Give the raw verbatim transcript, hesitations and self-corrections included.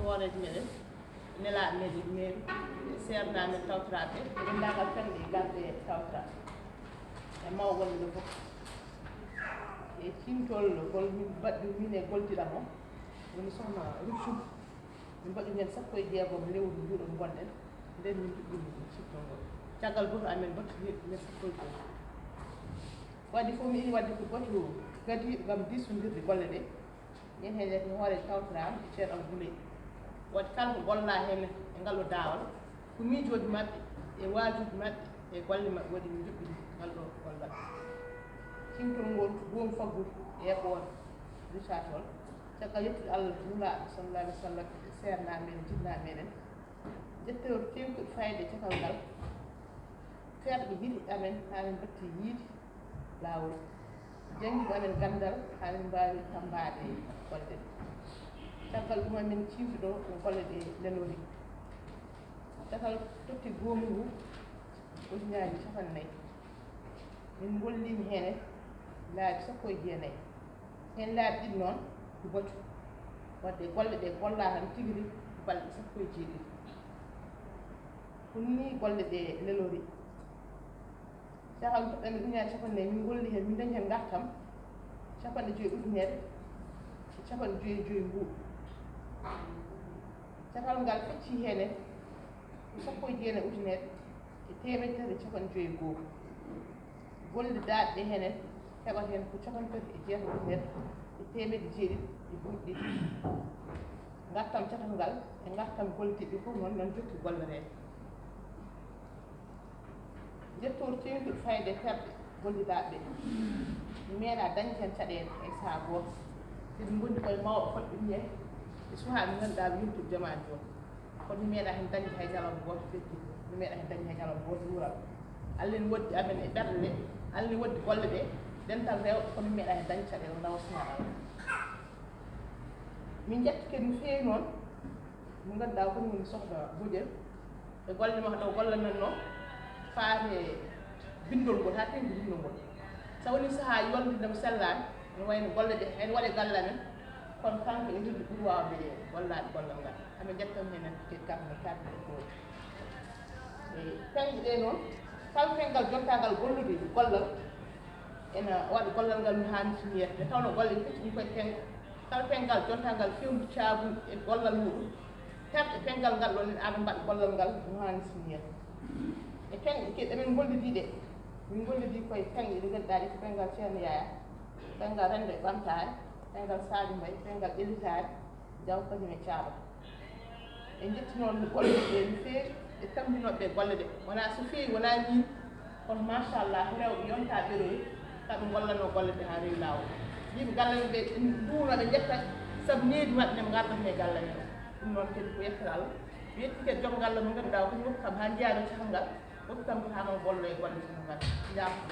Hooreejo meɗen, nelaaɗo meɗen, meeri, seernaaɓe men tawtoraaɓe, e denndaangal fenɓe e garɓe tawtoraaɓe, e mawɓe wonɓe ɗo fof. E ciimtol ngol min mbaɗi min e goldiram o, woni sohna Rouksoum, min mbaɗi heen sappo e jeegom lewru nduɗo ngonɗen, nden min njuɓɓini ciimtol ngol. Caggal gooto amen battiniiɗo men sappo e go'o. Waɗi fof mi ini waɗde ko batu kadi ngam diisondirde golle ɗe. Ñande heen ko hooreejo tawtoraama e Ceerno Abdou Leye. Waɗi kala ko gollaa heen e ngal ɗo daawal, ko miijooji maɓɓe e waajuuji maɓɓe e golle maɓɓe waɗi min njuɓɓini ngal ɗo gollal. Ciimtol ngol ko goomu faggudu e eɓɓoore Richard Toll. Caggal yettude Allah, Nulaaɗo sallallahu alaihi wa sallam, e seernaaɓe men, jinnaaɓe meɗen, njettoor teeŋtuɗo fayde e catal ngal, terɗe yiɗi amen haa min mbaɗti yiide laawol, janngiiɓe amen ganndal haa min mbaawi tammbaade golle ɗe. Caggal ɗum amin ciimtuɗo no golle ɗe lelori. Catal totti goomu ngu ujunnaaji capanɗe nayi. Min ngolliima heen laabi sappo e jeenayi. Heen laabi ɗiɗi noon ko batu. Waɗde golle ɗe gollaa tan tigi rigi ko balɗe sappo e jeeɗiɗi. Ɗum nii golle ɗe lelori. Catal toɗɗaami ujunnaaji capanɗe nayi, min ngolli heen, min dañi heen ngartam capanɗe joyi ujunere e capanɗe joyi e joyi mbuuɗu. Catal ngal feccii heen ko sappo e jeenayi ujunere e teemedde tati e capanɗe joyi e go'o. Gollidaaɓe heen heɓata heen ko capanɗe tati e jeetati ujunere e teemedde jeeɗiɗi e buuɗi ɗiɗi. Ngartam catal ngal e ngartam gollidiiɓe fof noon nan jokki golloreede. Njettoor teeŋtuɗo fayde e terɗe gollidaaɓe ɓe. Mi meeɗaa dañde heen caɗeele e sahaa gooto. Eɗen ngondi koye mawɓe fotɓe wiye e suhaa ɓe ngannduɗaa ɓe yontude jamaanu jooni. Kono mi meeɗaa heen dañde hay ñalawma gooto fedde. Mi meeɗaa heen dañde hay ñalawma gooto luural. Allah ene woɗɗi amen e ɓerɗe ɗe, Allah ene woɗɗi golle ɗe, dental rewɓe, kono mi meeɗaa heen dañde caɗeele wonaa o suhaa Allah. Min njetti kadi no feewi noon, mo ngannduɗaa ko woni sohna Bojel, e golle makko ɗo gollanatnoo faati e binndol ngol, haa teŋti binndol ngol. So wonii sahaa yonde nde mo sellaani, no wayno golle ɗe, ene waɗe galle amen, kono kanko e rewɓe ɓuri waawde gollaade gollal ngal. Amin njettan heen kadi kamɓe kadi e gooto. E peŋƴe ɗe noon, kala peŋgal jontaangal gollude gollal, ena waɗa gollal ngal no haanirta nii, nde tawnoo golle ɗe fecci ɗum koye peŋ-, kala peŋgal jontaangal fewndo caabu e gollal muɗum, terɗe peŋgal ngal ɗoon ene aada mbaɗa gollal ngal no haanirta nii. E peŋƴe kadi emin ngollidii ɗe, min ngollidii koye peŋƴe ɗe ngannduɗaa ɗe ko peŋgal Ceerno Yaya, peŋgal renndo e ɓamtaare, peŋgal Sadio Mbaye, peŋgal ƴellitaare, jawkadi e caaɗo. En njetti noon golle ɗe no feewi, e tammbinooɓe golle ɗe. Wonaa so feewi, wonaa miin, kono machallah, rewɓe yontaaɓe ɓe ɗo, kamɓe ngollanoo golle ɗe haa rewi laawol. Yimɓe galle men ɓe, ɓe nduwno, ɓe njetta sabu needi maɓɓe, nde ɓe ngardatnoo e galle men o. Ɗum noon kadi ko yettere Allah. Mi yetti kadi joom galle mo ngannduɗaa o, kañum woppi kam haa njiyaa ɗo cahal ngal, woppi kam ko haa kam gollo e golle cahal ngal. Njaafo.